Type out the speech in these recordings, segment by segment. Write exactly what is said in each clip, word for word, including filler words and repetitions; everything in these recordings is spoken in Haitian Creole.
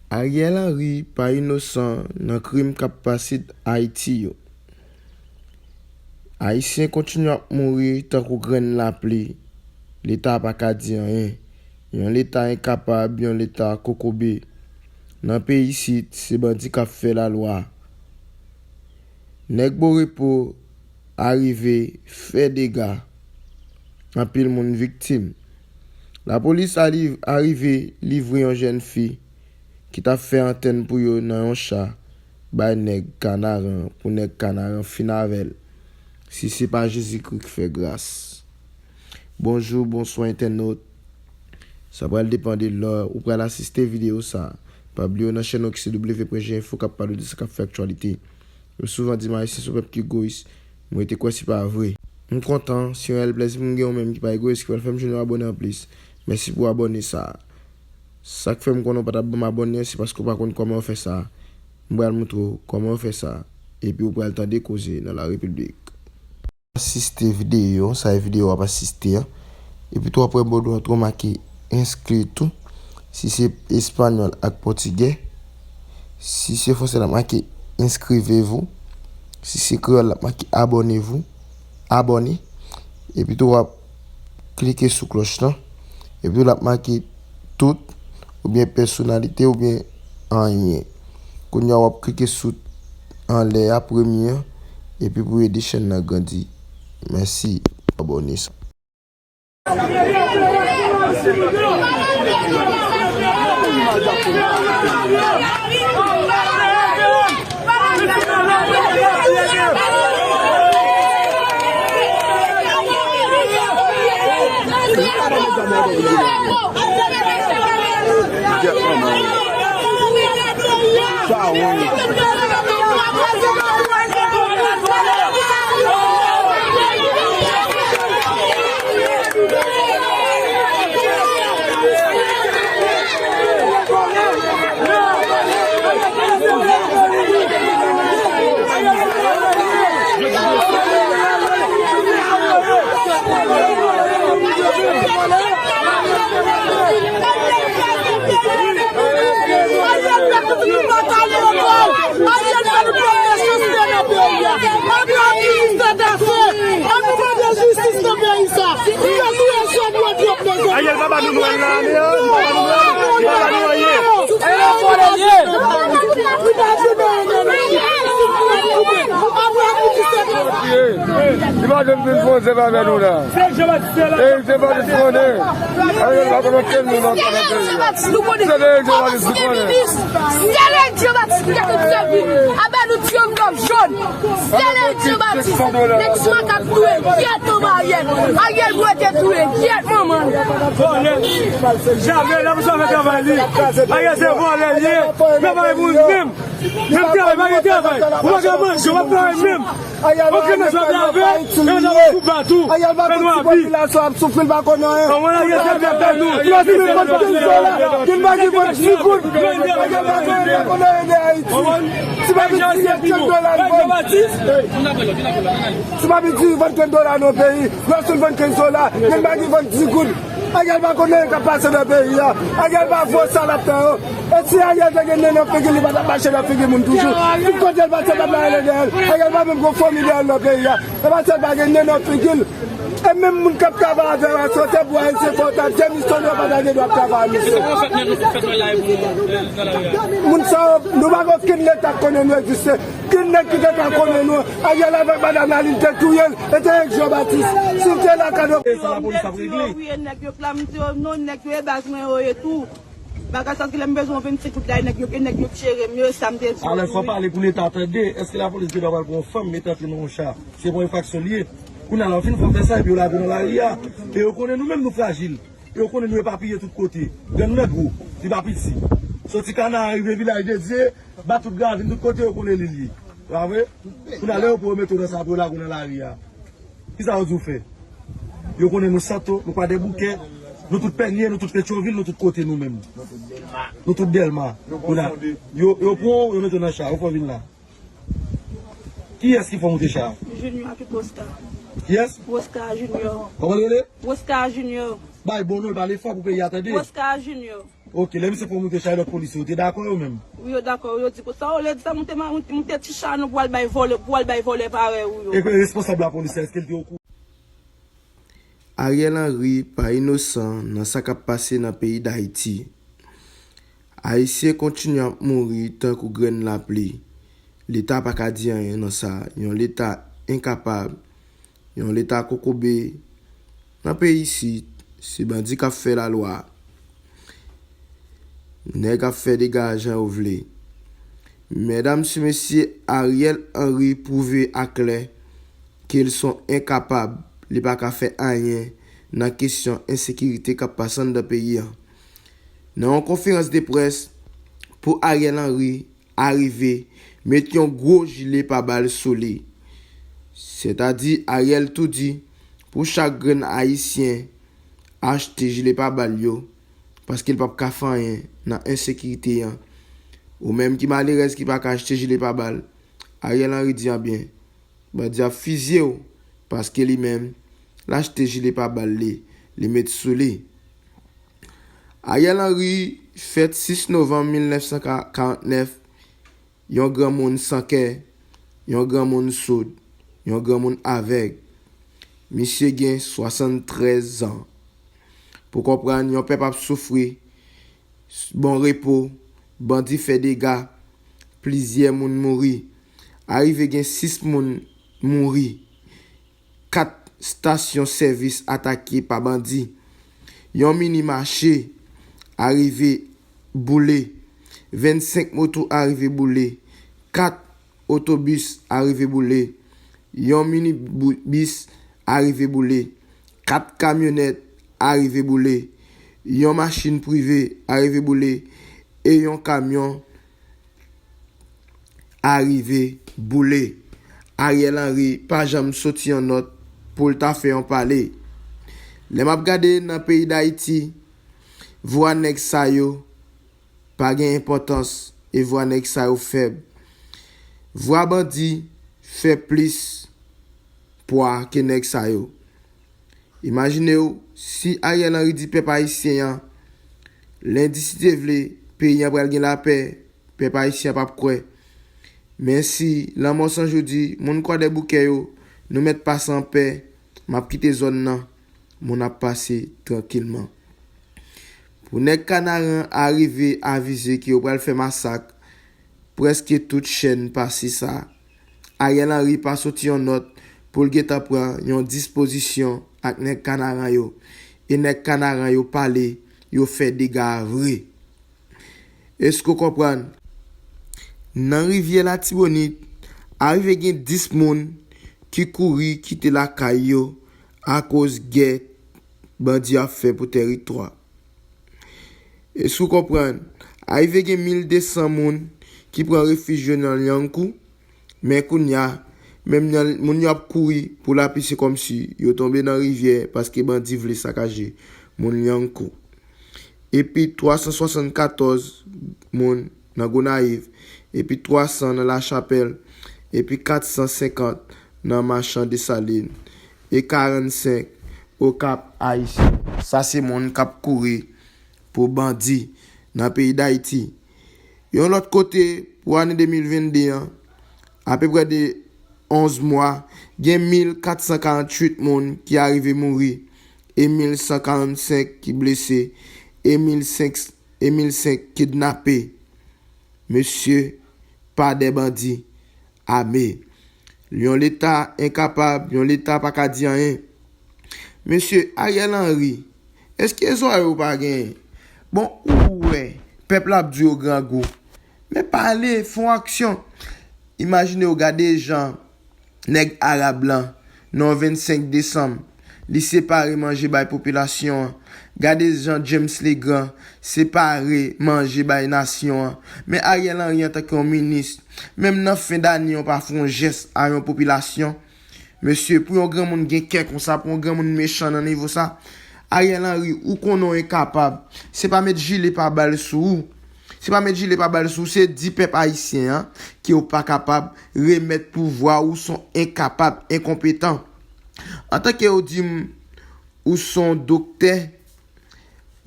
Ariel Henry pa inosan nan krim k ap pase Ayiti yo. Ayisyen kontinye ap mouri tankou grenn lapli, Leta pa ka di anyen. Yon Leta enkapab, yon Leta kokobe. Nan peyi isit, se bandi k ap fè lalwa. Nèg Borepo arive fè dega. Anpil moun viktim. Lapolis ali-, arive livre yon jèn fi ki t ap fè antèn pou yo nan yon cha bay nèg Kanaran, pou nèg Kanaran fin avè l. Si se pa Jezikri k fè gras. Bonjou, bonswa entènot. Sa pral depann de lè ou pral asiste videyo sa. Pa bliye w nan chèn nou ki se W pwen G Info k ap pale de sa k ap fè aktyalite. Yo souvan di m Ayisyen se yon pèp ki egoyis. Mwen te kwè se pa vre. M kontan, se yon reyèl plèzi pou m gen yon menm ki pa egoyis, ki pral fè m jwenn yon abòne anplis. Mèsi pou abòne sa. Sa k fè m konnen w pa t ap ban m abòne an, se paske w pa konn kòman yo fè sa. M pral montre w kòman yo fè sa. Epi w pral tande koze nan la repiblik. Asiste videyo, sa e videyo w ap asiste an. Epi tou w ap wè bò dwat ou make enskri tou. Si se espanyòl ak pòtigè, si se fransè l ap make inscrivez-vous. Si se kreyòl l ap make abonnez-vous, abòne. Epi tou w ap klike sou klòch lan. Epi tou l ap make tout, oubyen pèsonalite, oubyen anyen. Kounye a w ap klike sou anlè a, premye an, epi pou ede chèn nan grandi. Mèsi, abòne sa. Ariel fè nou pran nesesite nan peyi a. Ariel fè nou pran nesesite nan peyi sa. Li fè touye jèn yo twòp, mezanmi. Ariel pa ba nou nwèl la, men, hein? Li pa ba nou nwèl, li pa ba nou anyen. Li pa ba nou anyen. Li pa janm vin poze pa avè nou la. Eric Jean-Baptiste konnen. Ariel pa konn okenn moun ankò nan peyi a. Se de Eric Jean-Baptiste nou konnen. Sèl Eric Jean-Baptiste ki ka fè sèvi. Anba nou tire yon dòm jòn. Sèl Eric Jean-Baptiste. Nèg sou makak touye. Gyèt manman Ariel. Ariel pou rete touye. Gyèt manman. Vòlè. Jamè la pou sa fè travay li. Ariel se vòlè li ye. Men pa moun menm. Menm travay, pa gen travay. Ou pa ka manje, ou pa travay menm. Oke, men sa travay, men sa pou bat ou. Fè nou abi. Kòman la, Ariel te fè nou? Yo di men vant kenz dola. Gen pa gen vant dis goud. Ariel pa gen pa konn ede Ayiti. Si pa vin di kenz dola, si pa vin di vant kenz dola nan peyi, lòske l vant kenz dola, gen pa gen vant dis goud. Ariel pa konn anyen k ap pase nan peyi a. Ariel pa vo sa l ap fè yo. E si Ariel te gen nen nan figi l, li pa t ap mache nan figi moun toujou. Tout kote l pase, pèp la rele dèyè l. Ariel pa menm gon fanmi dèyè l nan peyi a. E paske l pa gen nen nan figi l. E menm moun k ap travay avè yo, si yo te bwa, se fò w t ap demisyone, yo pa ta gen dwa ap travay, mesye. Moun sa yo, nou pa gen okenn leta k konnen nou egziste. Okenn nèg ki te ka konnen nou. Ariel avèk madanm la, li te touye l. E te Eric Jean-Baptiste. Si l te la, kado. E sa lapolis ap regle. Yo, nèg yo klam, yo, non, nèg yo e baz mwen yo ye tou. Bagay sa ki lè m bezwen yon vennsenk goud la, e nèg yo, e nèg yo tchere m, yo, e sa m te di yo. Alò, fò pale pou leta tande. Èske lapolis gen dwa pral pran yon fanm, mete antre nan yon cha? Se pa yon enfraksyon li ye. Kounye a la, yo fin fè fè sa, epi yo lage w nan lari a. E yo konnen nou menm nou frajil. E yo konnen nou epapiye tout kote. Grenn nèg gwo, ti pa piti. Soti Kana, rive Vilaj de Dye, bat tout gravin, tout kote yo konnen li l ye. Pa vre? Kounye a, lè yo pran yo mete w nan sa, pou yo lage w nan lari a. Kisa yo di w fè? Yo konnen nou Santo, nou Kwadèboukè, nou tout Pènye, nou tout Petyonvil, nou tout kote nou menm. Nou tout Dèlma. Kounye a, yo, yo pran w, yo mete w nan cha, yo fè w vin la. Kiyès ki fè w moute cha a? Junior ki Prosca. Kiyès? Prosca Junior. Kòman l rele? Prosca Junior. Bay bon non, pale fò pou peyi a tande. Prosca Junior. Ok, lè misye pran moute chay lòt polisye, yo te dakò yo menm? Wi, yo dakò. Yo di, sa w le di sa, moute, moute ti chay nou pou al bay vòlè, pou al bay vòlè parèy ou yo. E responsab lapolis la, èske l te okouran? Ariel Henry pa inosan nan sa k ap pase nan peyi Dayiti. Ayisyen kontinye ap mouri tankou grenn lapli. Leta pa ka di anyen nan sa. Yon Leta enkapab, yon Leta kokobe. Nan peyi isit, se bandi k ap fè lalwa. Nèg ap fè dega jan yo vle. Medam e mesye, Ariel Henry pwouve aklè ke l se yon enkapab, li pa ka fè anyen nan kesyon ensekirite k ap pase anndan peyi a. Nan yon konferans de près pou Ariel Henry arive met yon gwo jile pabal sou li. Sètadi Ariel tou di pou chak grenn Ayisyen achte jile pabal yo, paske l p ap ka fè anyen nan ensekirite an. Ou menm ki malerèz ki pa ka achte jile pabal, Ariel Henry di anbyen, bandi ap fizye w, paske li menm, l achte jile pabal li, li met sou li. Ariel Henry fèt sis novanm mil nèf san karant nèf, yon granmoun san kè, yon granmoun soud, yon granmoun avèg. Misye gen swasanntrèz zan. Pou konprann, yon pèp ap soufri, bon repo, bandi fè dega, plizyè moun mouri. Arive gen sis moun mouri. Kat stasyon sèvis atake pa bandi. Yon mini mache arive boule. Vennsenk moto arive boule. Kat otobis arive boule. Yon mini bou- bis arive boule. Kat kamyonèt arive boule. Yon machin prive arive boule. E yon kamyon arive boule. Ariel Henry pa janm soti yon nòt pou l ta fè yon pale. Lè m ap gade nan peyi Dayiti, vwa nèg sa yo pa gen enpòtans e vwa nèg sa yo fèb. Vwa bandi fè plis pwa ke nèg sa yo. Imajine w, si Ariel Henry di pèp ayisyen an, lendi si Dye vle, peyi an pral gen lapè, pèp ayisyen an p ap kwè. Men si lanmò san jou di, moun Kwadèboukè yo, nou mèt pase anpè, m ap kite zòn nan, moun ap pase trankilman. Pou nèg Kanaran arive avize ke yo pral fè masak, prèske tout chèn pase sa. Ariel Henry pa soti yon nòt pou l gentan pran yon dispozisyon ak nèg Kanaran yo. E nèg Kanaran yo pale, yo fè dega vre. Èske w konprann? Nan rivyè Latibonit, arive gen dis moun ki kouri kite lakay yo akoz gè bandi ap fè pou tèritwa. Èske w konprann? Arive gen mil de san moun ki pran refij yo nan Lyankou, men kounye a, menm nan, moun yo ap kouri pou lapli, se kòmsi yo tonbe nan rivyè paske bandi vle sakaje moun Lyankou. Epi twa san swasannkatòz moun nan Gonayiv, epi twa san nan Lachapèl, epi kat san senkant nan Machan Desalin, e karannsenk Okap Ayisyen. Sa se moun k ap kouri pou bandi nan peyi Dayiti. Yon lòt kote, pou ane de mil vennde an, apeprè de onz mwa, gen mil kat san karanntuit moun ki arive mouri, e mil san karannsenk ki blese, e mil senk, e mil senk kidnape. Mesye, pa de bandi ame. Yon Leta enkapab, yon Leta pa ka di anyen. Mesye, Ariel Henry, èske zòrèy ou pa genyen? Bon, ou wè, pèp la ap di yo grangou. Men pale, fè yon aksyon. Imajine w gade jan nèg Arab lan, nan yon vennsenk desanm, li separe manje bay popilasyon an. Gade jan James Legrand separe manje bay nasyon an. Men Ariel Henry antanke yon minis, menm nan fen dane, w pa fè yon jès a yon popilasyon. Mesye, pou yon granmoun gen kè konsa, pou yon granmoun mechan nan nivo sa, Ariel Henry, ou konnen w enkapab. Se pa met jile pabal sou ou. Se pa met jile pabal sou ou, se di pèp ayisyen an ke w pa kapab, remèt pouvwa ou, s on enkapab, enkonpetan. Antanke yo di m ou s on doktè,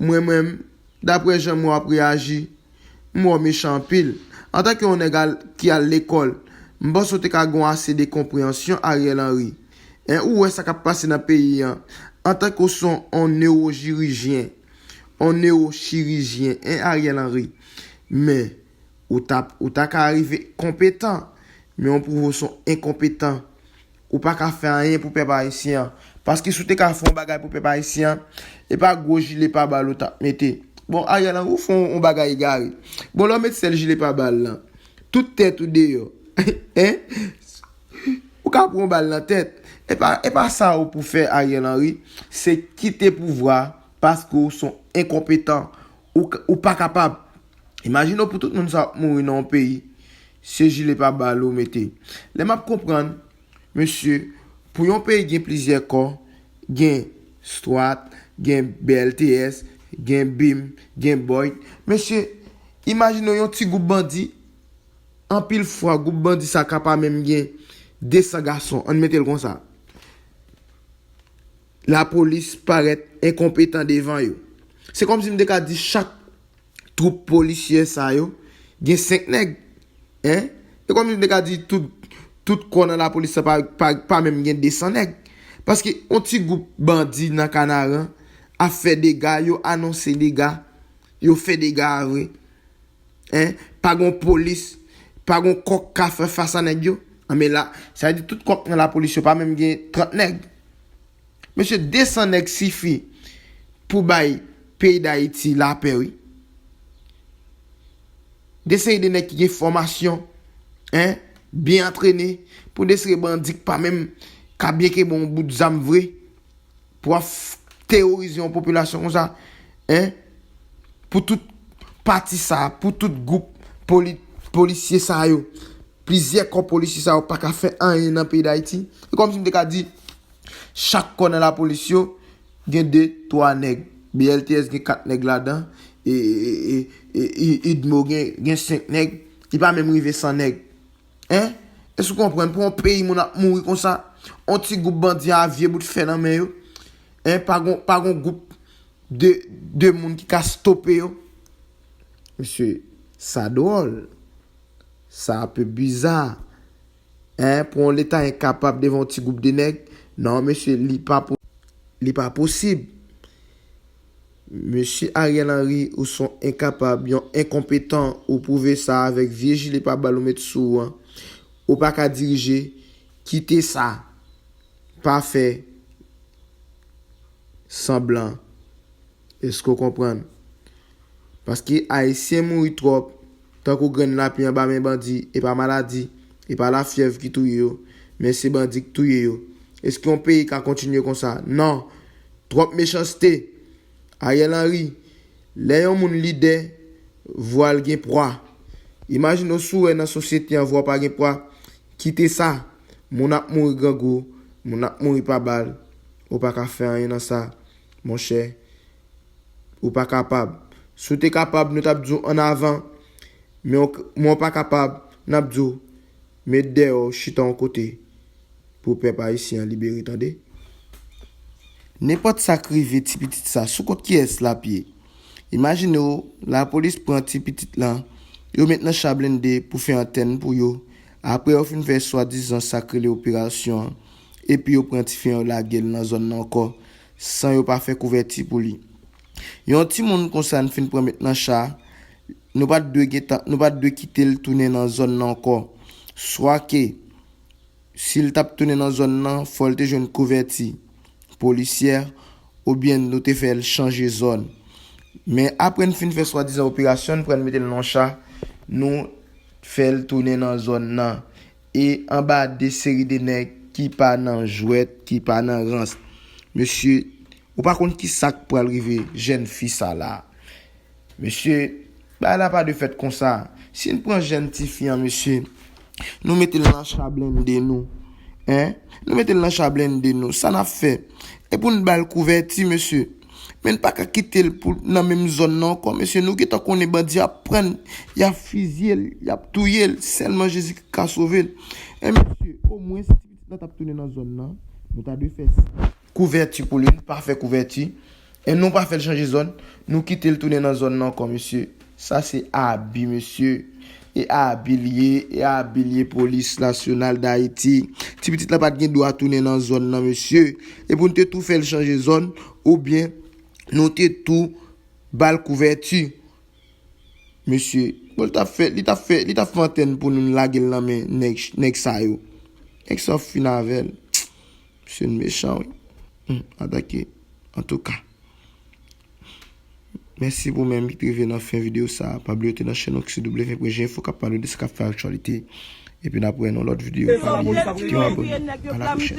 mwen menm, Daprè jan m wè w ap reyaji, m wè w mechan anpil. Antanke yon nèg al, ki al lekòl, m panse w te ka gen yon ase de konpreyansyon Ariel Henry. En, ou wè sa k ap pase nan peyi an. Antanke w se yon newochirijyen, yon newochirijyen, en, Ariel Henry. Men, ou t ap, ou ta ka rive konpetan, men w pwouve w se yon enkonpetan. Ou pa ka fè anyen pou pèp ayisyen an. Paske si w te ka fè yon bagay pou pèp ayisyen an, e pa gwo jile pabal ou t ap mete. Bon, Ariel Henry, ou fè yon, yon bagay egare. Bon, lè w met sèl jile pabal lan, tout tèt ou deyò. En? Ou ka pran yon bal nan tèt. E pa, e pa sa ou pou fè, Ariel Henry. Se kite pouvwa paske ou se yon enkonpetan. Ou, k- ou pa kapab. Imajine w pou tout moun sa ap mouri nan yon peyi. Se jile pabal ou mete. Lè m ap konprann, mesye, pou yon peyi gen plizyè kò, gen Strat, gen B L T S, gen bim, gen Boyd. Mesye, imajine w yon ti gwoup bandi, anpil fwa, gwoup bandi sa ka pa menm gen de san gason, ann mete l konsa. Lapolis parèt enkonpetan devan yo. Se kòmsi m te ka di chak twoup polisye sa yo gen senk nèg. En? E kòmsi m te ka di tout, tout kò nan lapolis sa pa, pa, pa menm gen de san nèg. Paske yon ti gwoup bandi nan Kanaran ap fè dega, yo anonse dega, yo fè dega vre. En? Pa gon polis, pa gon kòk ka fè fas a nèg yo. An, men la, sa vle di tout kòk nan lapolis yo pa menm gen trant nèg. Mesye, de san nèg sifi pou bay peyi Dayiti lapè, wi. De seri de nèg ki gen fòmasyon, en, byen antrene, pou de seri bandi k pa menm ka byen kenbe yon bout zam vre, pou ap f- teworize yon popilasyon konsa, en, pou tout pati sa, pou tout gwoup poli- polisye sa yo, plizyè kò polisye sa yo pa ka fè anyen nan peyi Dayiti. E kòmsi m te ka di, chak kò nan lapolis yo gen de, twa nèg. B L T S gen kat nèg ladan. E, e, e, e, e, I- Idmo gen, gen senk nèg. Li pa menm rive san nèg. En? Èske w konprann? Pou yon peyi moun ap mouri konsa, yon ti gwoup bandi a vye bout fè nan men yo. En? Pa gon, pa gon gwoup de, de moun ki ka stope yo. Mesye, sa dwòl. Sa pe biza. En, pou yon leta enkapab devan yon ti gwoup de nèg, non, mesye, li pa po- li pa posib. Mesye Ariel Henry, ou se yon enkapab, yon enkonpetan, ou pwouve sa avèk vye jile pabal ou met sou ou an. Ou pa ka dirije, kite sa. Pa fè sanblan. Èske w konprann? Paske Ayisyen mouri twòp, tankou grenn lapli anba men bandi, e pa maladi, e pa lafyèv ki touye yo, men se bandi k touye yo. Èske yon peyi ka kontinye konsa? Non. Twòp mechanste. Ariel Henry, lè yon moun lidè, vwa l gen pwa. Imajine w si w wè nan sosyete an vwa w pa gen pwa, kite sa. Moun ap mouri grangou, moun ap mouri pa bal. Ou pa ka fè anyen nan sa, monchè. Ou pa kapab. Si w te kapab, nou t ap di w ann avan. Men w, men w pa kapab, n ap di w, met dèyè w, chita yon kote pou pèp ayisyen an libere, tande. Nenpòt sa k rive ti pitit sa, sou kont kiyès l ap ye? Imajine w, lapolis pran ti pitit lan, yo met nan cha blende pou fè antèn pou yo. Apre yo fin fè swadizan sa k rele operasyon an, epi yo pran tifi an yo lage l nan zòn nan ankò, san yo pa fè kouvèti pou li. Yon timoun konsa n fin pran met nan cha, nou pa t dwe gentan, nou pa t dwe kite l tounen nan zòn nan ankò. Swa ke, si l t ap tounen nan zòn nan, fò l te jwenn kouvèti polisyè, oubyen nou te fè l chanje zòn. Men apre n fin fè swadizan operasyon, n pran n mete l nan yon cha, nou fè l tounen nan zòn nan. E anba de seri de nèg ki pa nan jwèt, ki pa nan rans. Mesye, ou pa konn ki sa k pral rive jèn fi sa la. Mesye, bagay la pa dwe fèt konsa. Si n pran jèn tifi an, mesye, nou mete l nan cha blende nou. En? Nou mete l nan cha blende nou. Sa n ap fè? E pou n ba l kouvèti, mesye. Men n pa ka kite l pou, nan menm zòn nan ankò, mesye. Nou gentan konnen bandi ap pran l, y ap fizye l, y ap touye l. Sèlman Jezikri ka sove l. En, mesye, omwen si ti pitit lan t ap tounen nan zòn nan, nou ta dwe fè sa. Kouvèti pou li, n pa fè kouvèti. E nou pa fè l chanje zòn, nou kite l tounen nan zòn nan ankò, mesye. Sa se abi, mesye. E abi l ye, e abi l ye, Polis Nasyonal d Ayiti. Ti pitit la pa t gen dwa tounen nan zòn nan, mesye. E pou n te tou fè l chanje zòn, oubyen nou te tou ba l kouvèti. Mesye, bon, li t ap fè, li t ap fè, li t ap fè antèn pou nou lage l nan men nèg, nèg sa yo. Nèg sa fin avè l. Misye mechan, wi. Hmm, atake. Antouka. Mèsi pou menm ki t rive nan fen videyo sa. Pa bliye w te nan chèn nou ki se W V pwen G info k ap pale de sa k ap fè aktyalite. Epi n ap wè nan lòt videyo. Pa bliye, kite yon abòne. A la pwochèn.